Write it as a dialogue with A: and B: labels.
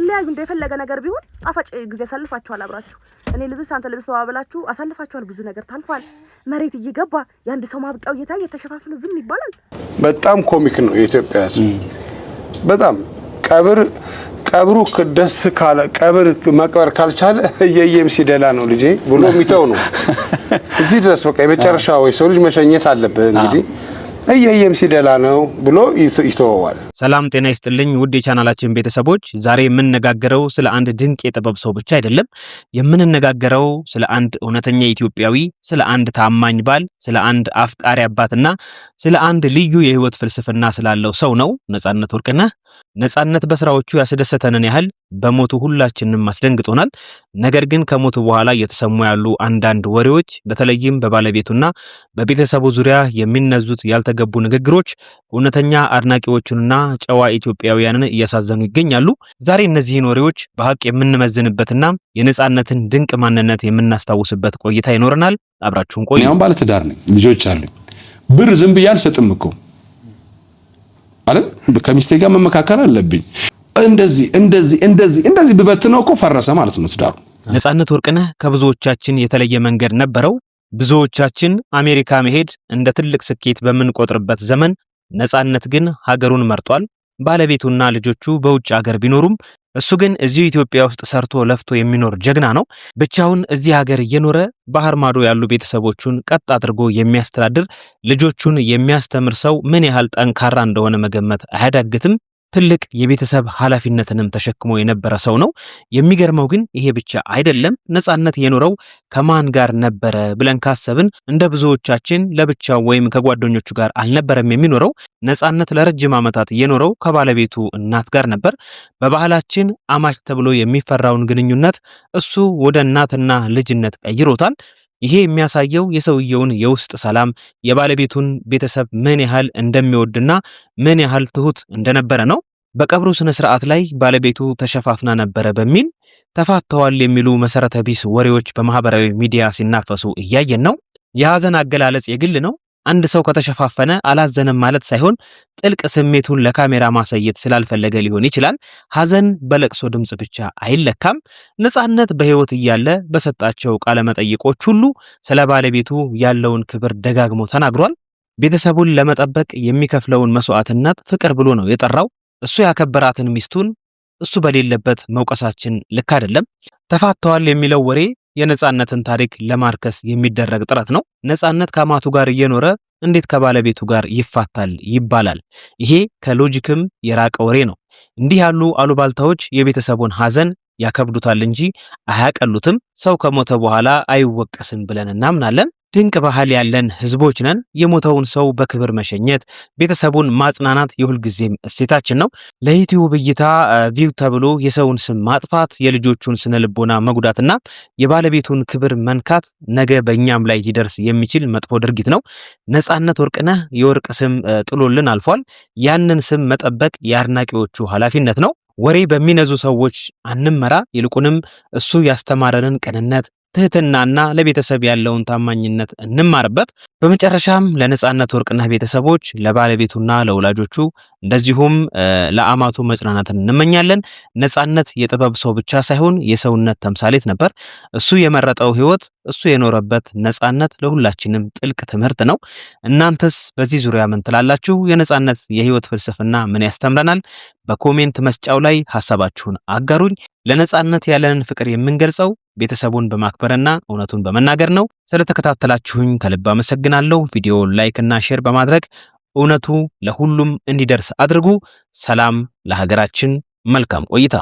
A: ብትለያዩ እንደፈለገ ነገር ቢሆን ጣፋጭ ጊዜ አሳልፋችኋል አብራችሁ። እኔ ልብስ አንተ ልብስ ተባብላችሁ አሳልፋችኋል። ብዙ ነገር ታልፏል። መሬት እየገባ የአንድ ሰው ማብቂያው እየታየ ተሸፋፍኖ ዝም ይባላል።
B: በጣም comic ነው የኢትዮጵያ ሕዝብ። በጣም ቀብር ቀብሩ ደስ ካለ፣ ቀብር መቅበር ካልቻለ እየየም ሲደላ ነው ልጄ ብሎ የሚተው ነው። እዚህ ድረስ በቃ የመጨረሻ ወይ ሰው ልጅ መሸኘት አለብህ፣ እንግዲህ እየየም ሲደላ ነው ብሎ ይተወዋል።
C: ሰላም ጤና ይስጥልኝ ውድ የቻናላችን ቤተሰቦች፣ ዛሬ የምንነጋገረው ስለ አንድ ድንቅ የጥበብ ሰው ብቻ አይደለም። የምንነጋገረው ስለ አንድ እውነተኛ ኢትዮጵያዊ፣ ስለ አንድ ታማኝ ባል፣ ስለ አንድ አፍቃሪ አባትና ስለ አንድ ልዩ የህይወት ፍልስፍና ስላለው ሰው ነው። ነጻነት ወርቅነህ። ነጻነት በስራዎቹ ያስደሰተንን ያህል በሞቱ ሁላችንም አስደንግጦናል። ነገር ግን ከሞቱ በኋላ እየተሰሙ ያሉ አንዳንድ ወሬዎች፣ በተለይም በባለቤቱና በቤተሰቡ ዙሪያ የሚነዙት ያልተገቡ ንግግሮች እውነተኛ አድናቂዎቹንና ጨዋ ኢትዮጵያውያንን እያሳዘኑ ይገኛሉ። ዛሬ እነዚህን ወሬዎች በሀቅ የምንመዝንበትና የነጻነትን ድንቅ ማንነት የምናስታውስበት ቆይታ ይኖረናል። አብራችሁን ቆዩ።
D: አሁን ባለትዳር ነኝ፣ ልጆች አሉኝ። ብር ዝም ብዬ አልሰጥም እኮ አይደል? ከሚስቴ ጋር መመካከር አለብኝ። እንደዚህ እንደዚህ እንደዚህ እንደዚህ ብበትነው እኮ ፈረሰ ማለት ነው ትዳሩ።
C: ነጻነት ወርቅነህ ከብዙዎቻችን የተለየ መንገድ ነበረው። ብዙዎቻችን አሜሪካ መሄድ እንደ ትልቅ ስኬት በምንቆጥርበት ዘመን ነጻነት ግን ሀገሩን መርጧል። ባለቤቱና ልጆቹ በውጭ ሀገር ቢኖሩም እሱ ግን እዚሁ ኢትዮጵያ ውስጥ ሰርቶ ለፍቶ የሚኖር ጀግና ነው። ብቻውን እዚህ ሀገር እየኖረ ባህር ማዶ ያሉ ቤተሰቦቹን ቀጥ አድርጎ የሚያስተዳድር፣ ልጆቹን የሚያስተምር ሰው ምን ያህል ጠንካራ እንደሆነ መገመት አያዳግትም። ትልቅ የቤተሰብ ኃላፊነትንም ተሸክሞ የነበረ ሰው ነው። የሚገርመው ግን ይሄ ብቻ አይደለም። ነጻነት የኖረው ከማን ጋር ነበረ ብለን ካሰብን እንደ ብዙዎቻችን ለብቻው ወይም ከጓደኞቹ ጋር አልነበረም የሚኖረው። ነጻነት ለረጅም ዓመታት የኖረው ከባለቤቱ እናት ጋር ነበር። በባህላችን አማች ተብሎ የሚፈራውን ግንኙነት እሱ ወደ እናትና ልጅነት ቀይሮታል። ይሄ የሚያሳየው የሰውየውን የውስጥ ሰላም፣ የባለቤቱን ቤተሰብ ምን ያህል እንደሚወድና ምን ያህል ትሁት እንደነበረ ነው። በቀብሩ ስነ ስርዓት ላይ ባለቤቱ ተሸፋፍና ነበረ በሚል ተፋተዋል የሚሉ መሰረተ ቢስ ወሬዎች በማህበራዊ ሚዲያ ሲናፈሱ እያየን ነው። የሐዘን አገላለጽ የግል ነው። አንድ ሰው ከተሸፋፈነ አላዘነም ማለት ሳይሆን ጥልቅ ስሜቱን ለካሜራ ማሳየት ስላልፈለገ ሊሆን ይችላል። ሐዘን በለቅሶ ድምፅ ብቻ አይለካም። ነጻነት በሕይወት እያለ በሰጣቸው ቃለ መጠይቆች ሁሉ ስለ ባለቤቱ ያለውን ክብር ደጋግሞ ተናግሯል። ቤተሰቡን ለመጠበቅ የሚከፍለውን መስዋዕትነት ፍቅር ብሎ ነው የጠራው። እሱ ያከበራትን ሚስቱን እሱ በሌለበት መውቀሳችን ልክ አይደለም። ተፋተዋል የሚለው ወሬ የነጻነትን ታሪክ ለማርከስ የሚደረግ ጥረት ነው። ነጻነት ከአማቱ ጋር እየኖረ እንዴት ከባለቤቱ ጋር ይፋታል ይባላል? ይሄ ከ logic ም የራቀ ወሬ ነው። እንዲህ ያሉ አሉባልታዎች የቤተሰቡን ሐዘን ያከብዱታል እንጂ አያቀሉትም። ሰው ከሞተ በኋላ አይወቀስም ብለን እናምናለን። ድንቅ ባህል ያለን ህዝቦች ነን። የሞተውን ሰው በክብር መሸኘት፣ ቤተሰቡን ማጽናናት የሁልጊዜም እሴታችን ነው። ለዩቲዩብ እይታ view ተብሎ የሰውን ስም ማጥፋት፣ የልጆቹን ስነ ልቦና መጉዳትና የባለቤቱን ክብር መንካት ነገ በእኛም ላይ ሊደርስ የሚችል መጥፎ ድርጊት ነው። ነጻነት ወርቅነህ የወርቅ ስም ጥሎልን አልፏል። ያንን ስም መጠበቅ የአድናቂዎቹ ኃላፊነት ነው። ወሬ በሚነዙ ሰዎች አንመራ። ይልቁንም እሱ ያስተማረንን ቅንነት፣ ትህትናና ለቤተሰብ ያለውን ታማኝነት እንማርበት። በመጨረሻም ለነጻነት ወርቅነህ ቤተሰቦች፣ ለባለቤቱና ለወላጆቹ እንደዚሁም ለአማቱ መጽናናትን እንመኛለን። ነጻነት የጥበብ ሰው ብቻ ሳይሆን የሰውነት ተምሳሌት ነበር። እሱ የመረጠው ህይወት፣ እሱ የኖረበት ነጻነት ለሁላችንም ጥልቅ ትምህርት ነው። እናንተስ በዚህ ዙሪያ ምን ትላላችሁ? የነጻነት የህይወት ፍልስፍና ምን ያስተምረናል? በ comment መስጫው ላይ ሀሳባችሁን አጋሩኝ። ለነጻነት ያለንን ፍቅር የምንገልጸው ቤተሰቡን በማክበርና እውነቱን በመናገር ነው። ስለተከታተላችሁኝ ከልብ አመሰግናለሁ። ቪዲዮ like እና share በማድረግ እውነቱ ለሁሉም እንዲደርስ አድርጉ። ሰላም ለሀገራችን። መልካም ቆይታ።